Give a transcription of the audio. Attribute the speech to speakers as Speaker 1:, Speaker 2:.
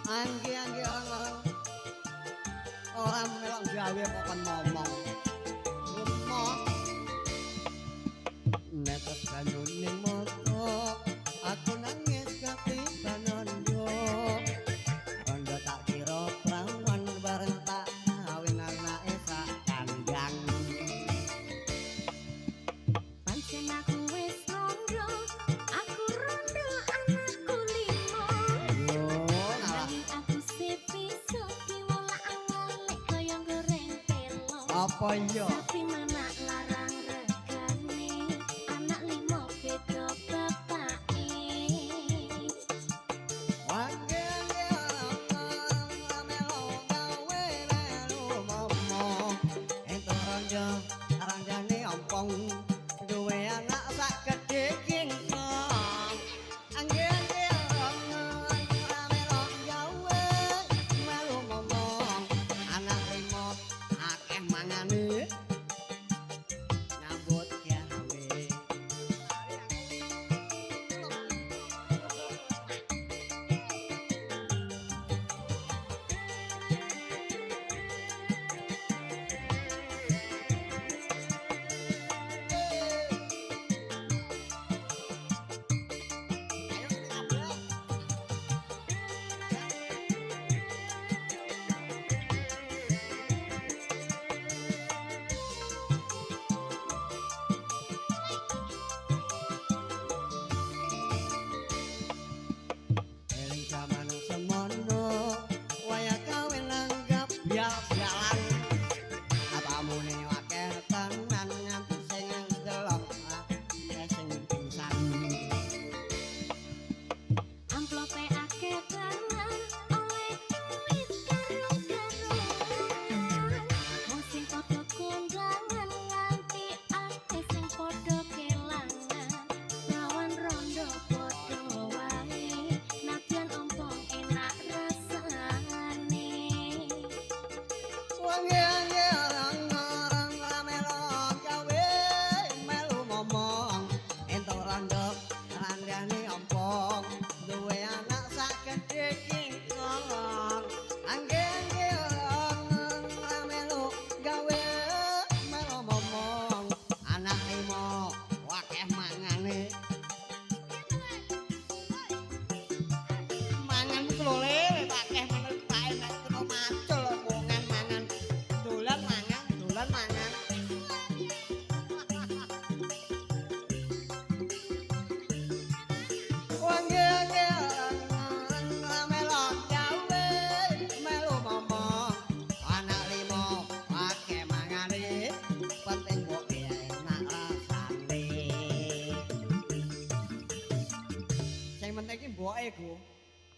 Speaker 1: Angge-angge orang ora melok gawe kok kon ngomong. Ngomong. Netes banyu ning mata, aku nangis ketiban rondo. Rondo tak kira prawan bareng tak kawin anake sak kandang.
Speaker 2: Pancen aku wis rondo, aku rondo anakku limo.
Speaker 1: Yo, ngalah.
Speaker 2: Nanging aku sepiso diwolak-walik kaya goreng telo.
Speaker 1: Apa iya?
Speaker 2: Sapi manak larang regane, anak limo beda bapake.
Speaker 1: Angge-angge ora melok gawe melu momong. Entuk rondo, randane ompong, duwe anak sak gedhe kingkong. Angge-angge ora melok gawe melu momong, anak limo akeh mangane nyambut gawe. Ayo kabeh. Eling jaman semono wayah kawin nanggap bal-balan. Tamune akeh tenan nganti sing ndelok akeh sing pingsan.
Speaker 2: Amplope akeh tenan oleh duit karung-karungan. Wong sing padha kondangan nganti akeh sing padha kelangan. Prawan rondo padha wae, nadyan ompong enak rasane.
Speaker 1: Wangi-wangi ora melok gawe melu momong, entuk rondo randane ompong, duwe anak sak gedhe kingkong. Angge-angge ora melu gawe melu momong, anak limo akeh mangane. Mangan ku lho le akeh mangan tak enak kena macul omongan mangan dolan mangan dolan mangan. Wangge-angge ora melok gawe melu momong, anak limo akeh mangane, penting mbok enak rasane. Sing penting ki mboke ku.